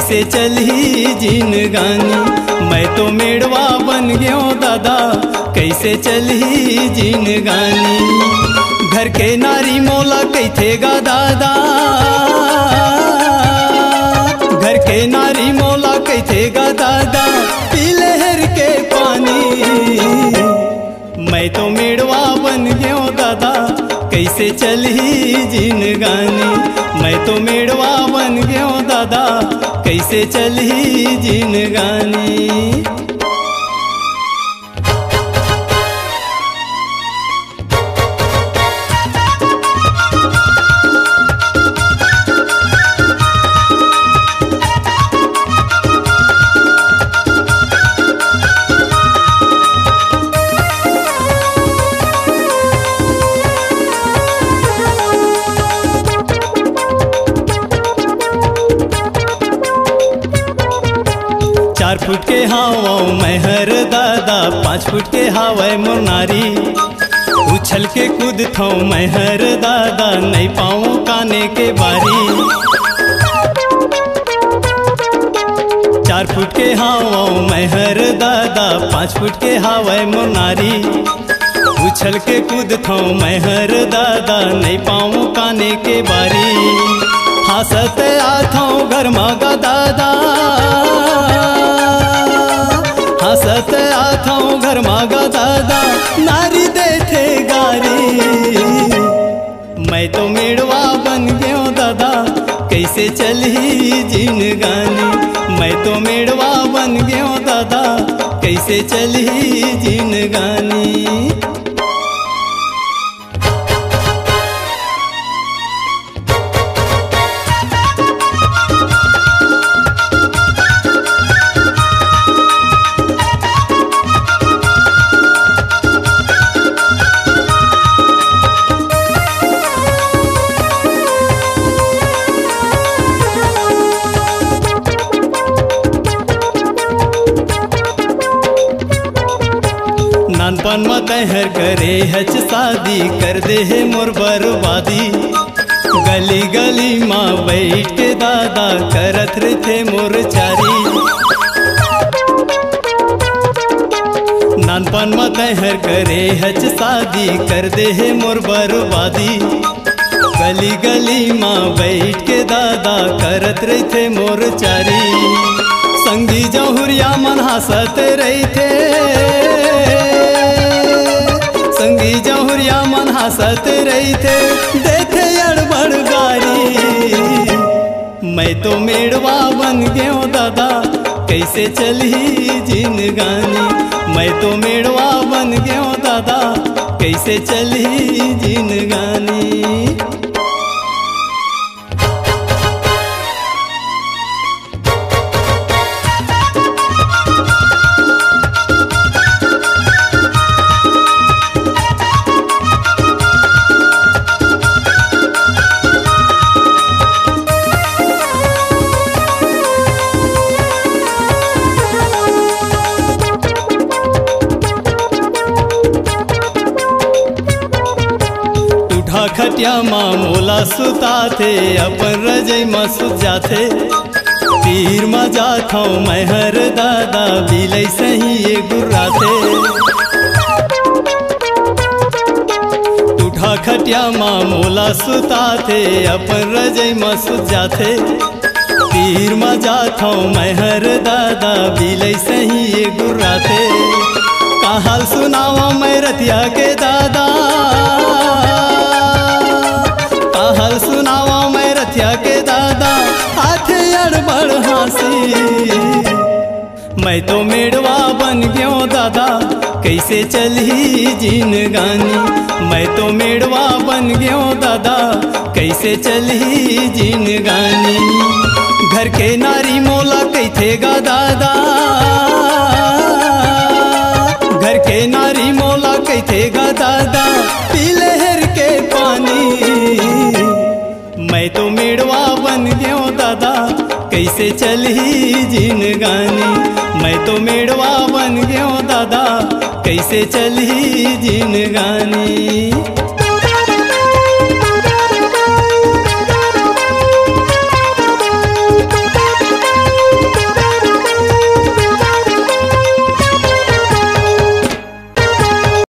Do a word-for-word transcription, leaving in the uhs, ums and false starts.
से चलही जिनगानी, मैं तो मेड़वा बन गयो दादा, कैसे चलही जिनगानी। घर के नारी मोला कहिथे गा दादा, घर के नारी मोला कहिथे गा दादा, पी ले हर के पानी। मैं तो मेड़वा बन गयो दादा, कैसे चलही जिनगानी। मैं तो मेड़वा बन गयो दादा, कैसे चलही जिनगानी। चार फुट के हावव मैं हर दादा, पाँच फुट के हावय मोर नारी। उछल के कूदथव मैं हर दादा, नइ पावव काने के बारी। चार फुट के हावव मैं हर दादा, पाँच फुट के हावय मोर नारी। उछल के कूदथव मैं हर दादा, नइ पावव काने के बारी। हासत आथव घर म गा दादा, हासत आथव घर म गा दादा, नारी देथे गारी। मैं तो मेड़वा बन गयो दादा, कैसे चलही जिनगानी। मैं तो मेड़वा बन गयो दादा, कैसे चलही जिनगानी। नानपन म तैहर करे हच शादी, कर दे हे मोर बर्बादी। गली गली म बैठ के दादा करत रहिथे मोर चारी। नानपन म तैहर करे हच शादी, कर दे हे मोर बर्बादी। गली गली म बैठ के दादा करत रहिथे मोर चारी। संगी जहुरिया मन हासत रहिथे, संगी जहुरिया मन हासत रहिथे, देथे अड़बड़ गारी। मैं तो मेड़वा बन गयो दादा, कैसे चलही जिनगानी। मैं तो मेड़वा बन गयो दादा, कैसे चलही जिनगानी। टूठा खटिया म मोला सुताथे, अपन रजई म सुत जाथे। तीर म जाथव मैं हर दादा, बिलई सही ये गुर्राथे। टूठा खटिया म मोला सुताथे, अपन रजई म सुत जाथे। तीर म जाथव मैं हर दादा, बिलई सही ये गुर्राथे। का हाल सुनावव मैं रतिया के दादा, का हाल सुनावव मैं रतिया के दादा, आथे अड़बड़ हाँसी। मैं तो मेड़वा बन गयो दादा, कैसे चलही जिनगानी। मैं तो मेड़वा बन गयो दादा, कैसे चलही जिनगानी। घर के नारी मोला कहिथे गा दादा, घर के नारी मोला कहिथे गा दादा, पी ले हर के पानी। मैं तो मेड़वा बन गयो दादा, कैसे चलही जिनगानी। मैं तो मेड़वा बन गयो दादा, कैसे चलही जिनगानी।